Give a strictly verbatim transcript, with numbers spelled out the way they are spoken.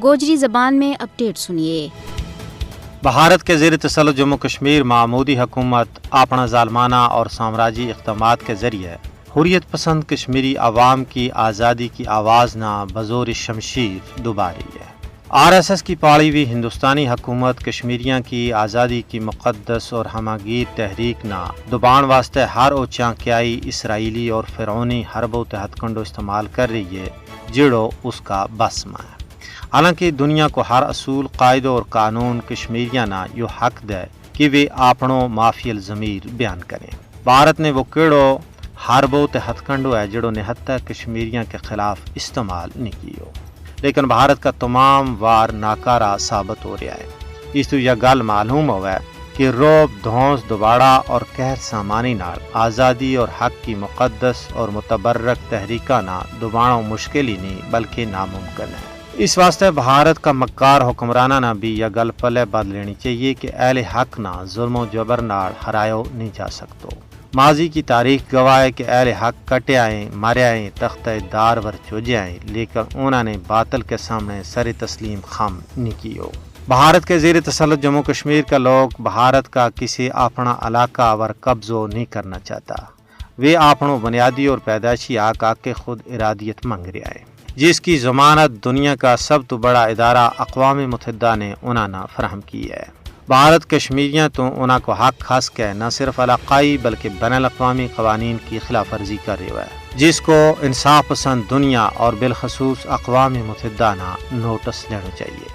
گوجری زبان میں اپڈیٹ سنیے۔ بھارت کے زیر تسلط جموں کشمیر ما مودی حکومت اپنا ظالمانہ اور سامراجی اقدامات کے ذریعے حریت پسند کشمیری عوام کی آزادی کی آواز نا بزور شمشیر دبا رہی ہے۔ آر ایس ایس کی پاڑی ہوئی ہندوستانی حکومت کشمیریاں کی آزادی کی مقدس اور ہماگیر تحریک نا دبان واسطے ہر اوچاں کیائی اسرائیلی اور فرعونی حربو تحت کنڈو استعمال کر رہی ہے، جیڑو اس کا بس ما ہے۔ حالانکہ دنیا کو ہر اصول قاعدو اور قانون کشمیریاں نا یوہ حق دے کہ ویہ آپنو مافیل ضمیر بیان کریں۔ بھارت نے وہ کیڑو حربو تحت کنڈو ہے جیڑو نہتا کشمیریاں کے خلاف استعمال نہیں کیو، لیکن بھارت کا تمام وار ناکارا ثابت ہو رہیا ہے۔ اس تو یہ گل معلوم ہووے کہ روب دھونس دباڑا اور قہر سامانی نال آزادی اور حق کی مقدس اور متبرک تحریکاں نا دبانو مشکل ہی نہیں بلکہ ناممکن ہے۔ اس واسطے بھارت کا مکار حکمراناں نا بھی یہ گل پلے بد لینی چاہیے کہ اہل حق نا ظلم و جبر نال ہرایو نہیں جا سکتو۔ ماضی کی تاریخ گواہ ہے کہ اہل حق کٹے آئیں، مارے آئیں، تختہ دار ور چوجے آئیں، لیکن انہاں نے باطل کے سامنے سر تسلیم خم نہیں کیو۔ بھارت کے زیر تسلط جموں کشمیر کا لوگ بھارت کا کسی اپنا علاقہ ور قبضو نہیں کرنا چاہتا۔ ویہ آپنو بنیادی اور پیدائشی حق آ کے خود ارادیت منگ رہیا ہے، جس کی ضمانت دنیا کا سب تو بڑا ادارہ اقوام متحدہ نے انہاں نا فراہم کی ہے۔ بھارت کشمیریاں تو انہاں کو حق کھس کے نہ صرف علاقائی بلکہ بین الاقوامی قوانین کی خلاف ورزی کر رہیو ہے، جس کو انصاف پسند دنیا اور بالخصوص اقوام متحدہ نا نوٹس لینو چاہیے۔